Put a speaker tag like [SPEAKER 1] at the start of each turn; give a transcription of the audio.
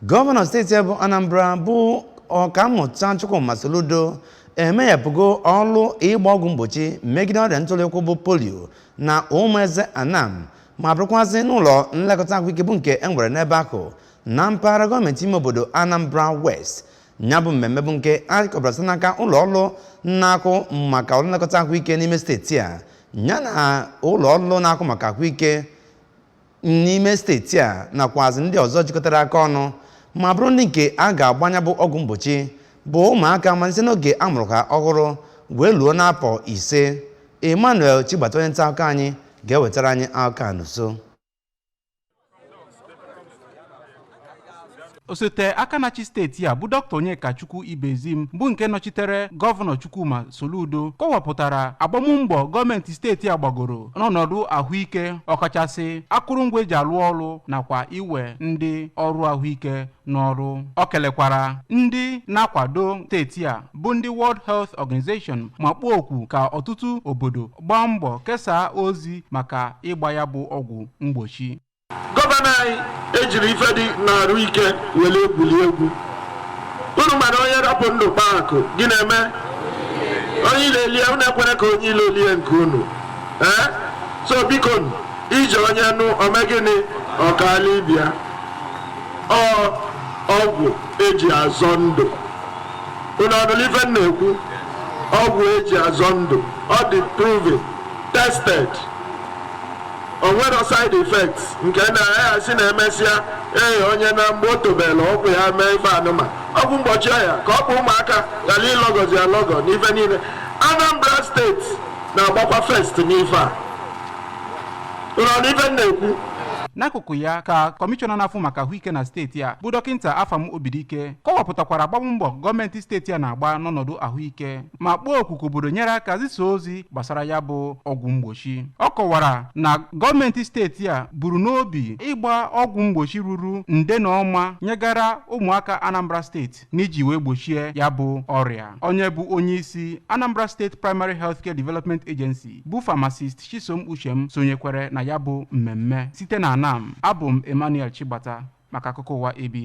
[SPEAKER 1] Gọvanọ steeti bụ Anambra bụ Ọkammụta Chukwuma Soludo emeghepụgo ọlụ ịgba ọgwụ mgbochi megide ọrịa ntụli ụkwụ bụ polio na Ụmụeze Anam, ma bụrụkwazị n'ụlọ nlekọta ahụike bụ nke e nwere n'ebe ahụ na mpaghara gọọmenti ime obodo Anambra West. Ya bụ mmemme bụ nke a kọbara site n'aka ụlọ ọrụ na-akụ maka ọrụ nlekọta ahụike n'ime steeti a, ya na ụlọ ọrụ na-akụ maka ahụike n'ime steeti a, nakwazị ndị ọzọ jikọtara aka ọnụ, ma bụrụ ndị nke a ga-agbanya bụ ọgwụ mgbochi bụ ụmụaka malite n'oge a mụrụ ha ọhụrụ wee luo n'afọ 5. Emmanuel Chigbata, onye nta akụkọ anyị, ga-ewetara anyị akụkọ a n'uso.
[SPEAKER 2] Osote aka na-achị steeti a bụ Dr. Onyekachukwu Ibezim, bụ nke nọchitere Gọvanọ Chukwuma Soludo, kọwapụtara agbammbọ gọọmenti steeti a gbagoro n'ọnọdụ ahụike, ọkachasị akụrụngwa eji alụ ọrụ nakwa iwe ndị ọrụ ahụike n'ọrụ. Ọ kelekwara ndị na-akwado steeti a bụ ndị World Health Organization, ma kpọọ oku ka ọtụtụ obodo gbaa mbọ kesaa ozi maka ịgba ya bụ ọgwụ mgbochi.
[SPEAKER 3] Gọvanọ anyị ejiri ife dị na-arụ ike were egwuri egwu. Unu mana onye rapụ ndụ kpaa akụ gị na-eme onye ile lie, unu ekwere ka onye ile lie nke unu. Ee, so biko, ije onye nụ ome gịnị ọkala ibia ọ ọgwụ eji azọ ndụ. Unu ọnụlụ ife m na-ekwu? Ọgwụ eji azọ ndụ, ọ dị proven, tested, o nwero side effects nke na ya si na emesịa. Ee, onye na mgbe o tobere ọgwụ ya mee ife anụma ọgwụ mgbochi ọya ka ọ bụ ụmụaka ghara ịlọgọzi alọgọ n'ife niile. Anambra Steeti na-agbakwa first n'ife a. Ụlọ n'ife m na-ekwu.
[SPEAKER 2] N'akụkụ ya ka kọmishọna na-afụ maka ahụike na steeti a bụ Dọkịta Afam Obidike kọwapụtakwara agbammbọ gọọmenti steeti a na-agba n'ọnọdụ ahụike, ma kpọọ oku ka obodo nyere aka zisa ozi gbasara ya bụ ọgwụ mgbochi. Ọ kọwara na gọọmenti steeti a buru n'obi ịgba ọgwụ mgbochi ruru nde na ọma nyegara ụmụaka Anambra Steeti n'iji wee gbochie ya bụ ọrịa. Onye bụ onye isi Anambra State Primary Healthcare Development Agency bụ Pharmacist Chisom Uchem sonyekwere na ya bụ mmemme. Site na Anam, abụ m Emmanuel Chigbata maka akụkọ ụwa ABS.